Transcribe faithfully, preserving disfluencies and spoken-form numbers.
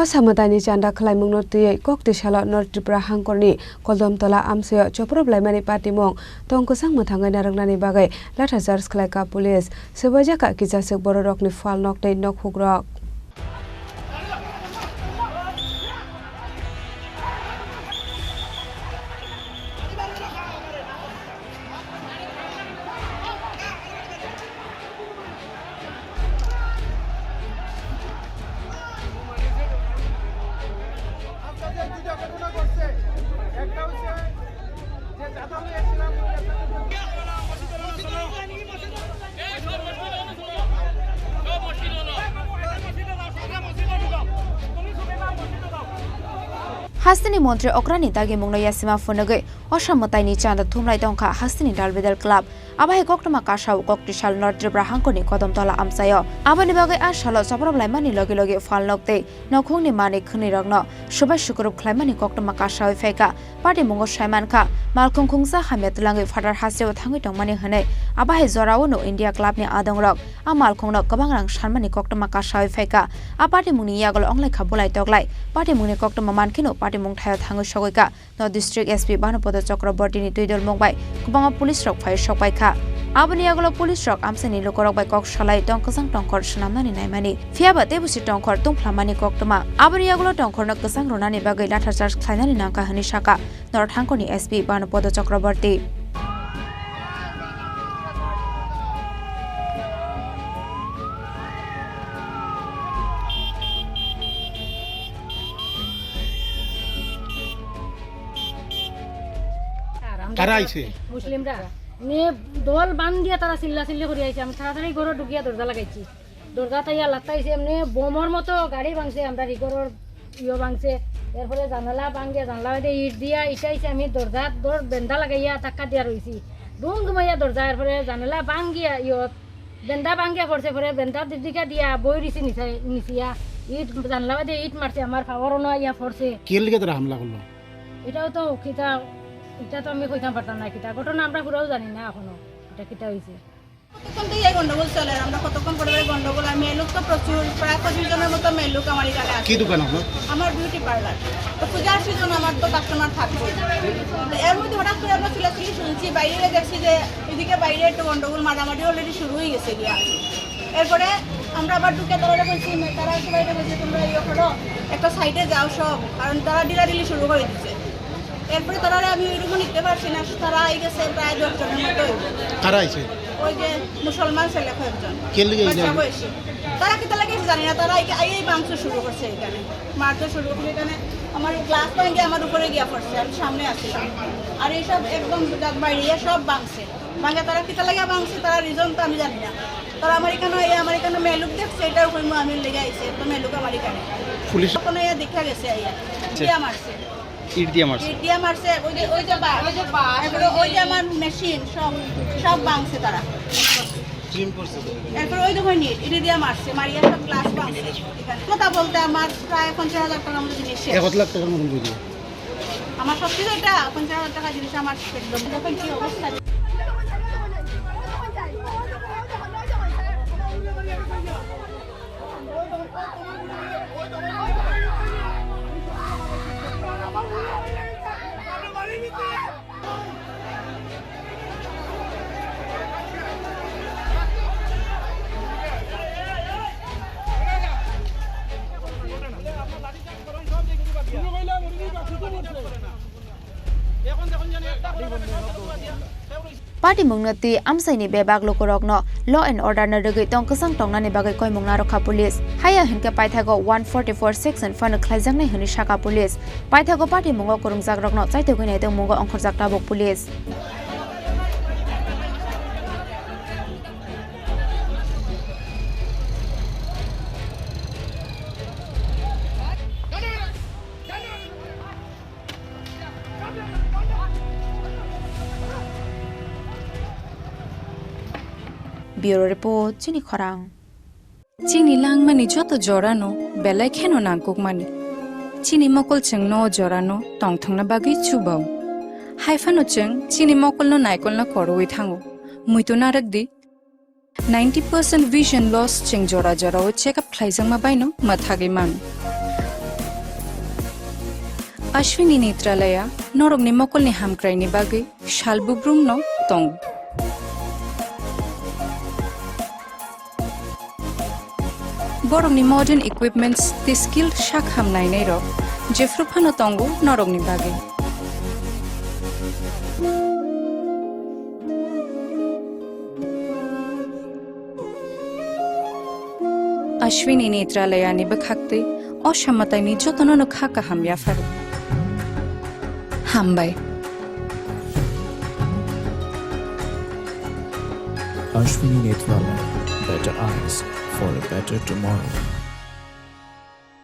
Osa mwtaini chanda khlaimungno twiwi kok tisalo North Tripura hangkorni Kodom Tola amchaio chopropblaimani patimung tong kwchang mwthangwi narwknani bagwi lathacharge khlaikha police. Swbaijakha kichaswk bororokni phalnok tei nokhukrok. Hasteni montri okrani dagimungno yasima phunugwi osa mwtaini chanda thumlai tongkha hasteni dalbidal club. Abo hai koktwma kasao kok tisal North Tripura hangkorni Kodom Tola amchaio. Aboni bagwi a salo chopropblaimani logi logi phalnok tei nokhungni manwi khwnwirokno swbai sukurup khlaimani koktwma kasawi phaikha. Patimungo saimankha, malkhung khungsa hamya twlangwi phatar hasteo thangwi tongmani hwnwi. Abo hai jorao no India clubni adongrok a malkhungno kwbang rang sanmani koktwma kasawi phaikha. A patimungni yagulo wnglaikha bulai toklai. Patimungni koktwma mankheno patimung thaio thangwi sogwikha. No District S P Bhanupada Chakrabortini twidulmung bai kwbangma police rok phai sokpaikha. Aboni yagulo police rok amchaini lukurok bai kok salai tong kwchang tongkhor swnamnani naimani. Phiyaba teibo si tongkhor tungphlamani koktwma. Aboni yagulo tongkhorno kwchang rwnani bagwi lathacharge khlainani nangkha hwnwi sakha North hangkorni S P Bhanupada Chakraborti. কারা আইছে? মুসলিমরা। নিয়ে দল বান দিয়া তারা চিল্লা চিল্লি করে আইছে। আমি তাড়াতাড়ি ঘরে ঢুকিয়া দরজা লাগাইছি। দরজা তাইয়া লাত্তাইছে, এমনি বোমর মতো গাড়ি ভাঙছে, আমরা রিগরর ইয়ে ভাঙছে। এরপরে জানালা ভাঙিয়া, জানালা বাদে ইট দিয়া ইটাইছে। আমি দরজা দর বেন্দা লাগাইয়া ধাক্কা দিয়া রইছি। ধুম ধুমাইয়া দরজা, এরপরে জানালা ভাঙিয়া ইয়ে বেন্দা ভাঙিয়া পড়ছে, পরে বেন্দা দিদিকা দিয়া বই রইছি নিচে, নিচিয়া। ইট জানালা বাদে ইট মারছে, আমার পাওয়ারও না ইয়া পড়ছে। কে লিগে তারা হামলা করলো? এটাও তো কিতা, এটা তো আমি কইতাম পারতাম না কিতা। ঘটনা আমরা পুরাও জানি না এখনো, এটা কিতা হইছে। কতক্ষণ থেকে এই গন্ডগোল চলে, আর আমরা কতক্ষণ করে করে গন্ডগোল, আর মেয়ে লোক তো প্রচুর, প্রায় পঁচিশ জনের মতো মেয়ে লোক আমার এখানে আছে। কি দোকান আপনার? আমার বিউটি পার্লার। তো পূজার সিজন, আমার তো কাস্টমার থাকবে। তো এর মধ্যে হঠাৎ করে আমরা চিল্লাচিল্লি শুনছি, বাইরে দেখছি যে এদিকে বাইরে একটু গন্ডগোল, মারামারি অলরেডি শুরু হয়ে গেছে গিয়া। এরপরে আমরা আবার ঢুকে তারা বলছি, তারা সবাই বলছে, "তোমরা ইয়ে করো, একটা সাইডে যাও সব", কারণ তারা ডিলাডিলি শুরু করে দিচ্ছে। এরপরে তারা আমি ওই রুমে নিতে পারছি না, তারা এই গেছে প্রায় দশ জনের মতো। কারা আইছে? ওই যে মুসলমান ছেলে কয়েকজন। কে লিগে এই বাচ্চা জায়গায়? বয়সী। তারা কিতা লাগে জানি না, তারা এই, এই মাংস শুরু করছে এখানে, মারতে শুরু করছে এখানে। আমার গ্লাস ভাঙে আমার উপরে গিয়া পড়ছে, আমি সামনে আছিলাম। আর এইসব একদম বাইরে সব ভাঙছে। ভাঙে তারা কিতা লাগিয়া ভাঙছে, তারা রিজন তো আমি জানি না। তারা আমার এখানে, এই আমার এখানে মেলুক দেখছে, এটার উপরে আমি লেগে আইছে, তো মেলুক আমার এখানে। পুলিশ? তখন এই দেখা গেছে, এই ইট দিয়া মারছে। ইট দিয়া মারছে? ইট দিয়া মারছে, ওই যে, ওই যে বাঁশ, ওই যে বাঁশ, এরপরে ওই যে আমার মেশিন, সব, সব ভাঙছে তারা। জিম করছে তো? এরপরে ওই যে ওই ইট, ইট দিয়া মারছে, মারিয়া সব গ্লাস ভাঙছে। এখানে কথা বলতে আমার প্রায় পঞ্চাশ হাজার টাকার মতো জিনিস শেষ। এক লাখ টাকার মতন কই দিল। আমার সব কিছু এটা পঞ্চাশ হাজার টাকা জিনিস আমার একদম। দেখুন কি অবস্থা। Patimungno twi amchaini bebak lukurokno law and order no rwgwi tong kwchang tongnani bagwi koimung narwkha police. Haya hinkhe paithago one forty-four section phano khlaijaknai hwnwi sakha police. Paithago patimungo kwrwngjakrokno chaitugwi naitongmungo ongkhorjak tabuk police. Bureau Report, Chini Khorang. Chini langmani joto jorano belai kheno nangkukmani. Chini mokol chwngno o jorano tongthokna bagwi chubao. Haiphano chwng chini mokolno naikolna korowi thango. Muitu narwkdi, ninety percent vision loss chwng jora jorao check up khlaijakma baino mwthagwi mano. Ashwini Netralaya norokni mokolni hamkraini bagwi salbugrumno tongo. Borokni modern equipments tei skill sak ham nainairok jephru phano tongo norokni bagwi. Ashwini Netralayani bwkhaktwi o samataini jotono no kha kaham yapharo. Hambai. Ashwini Netralaya, better eyes for a better tomorrow.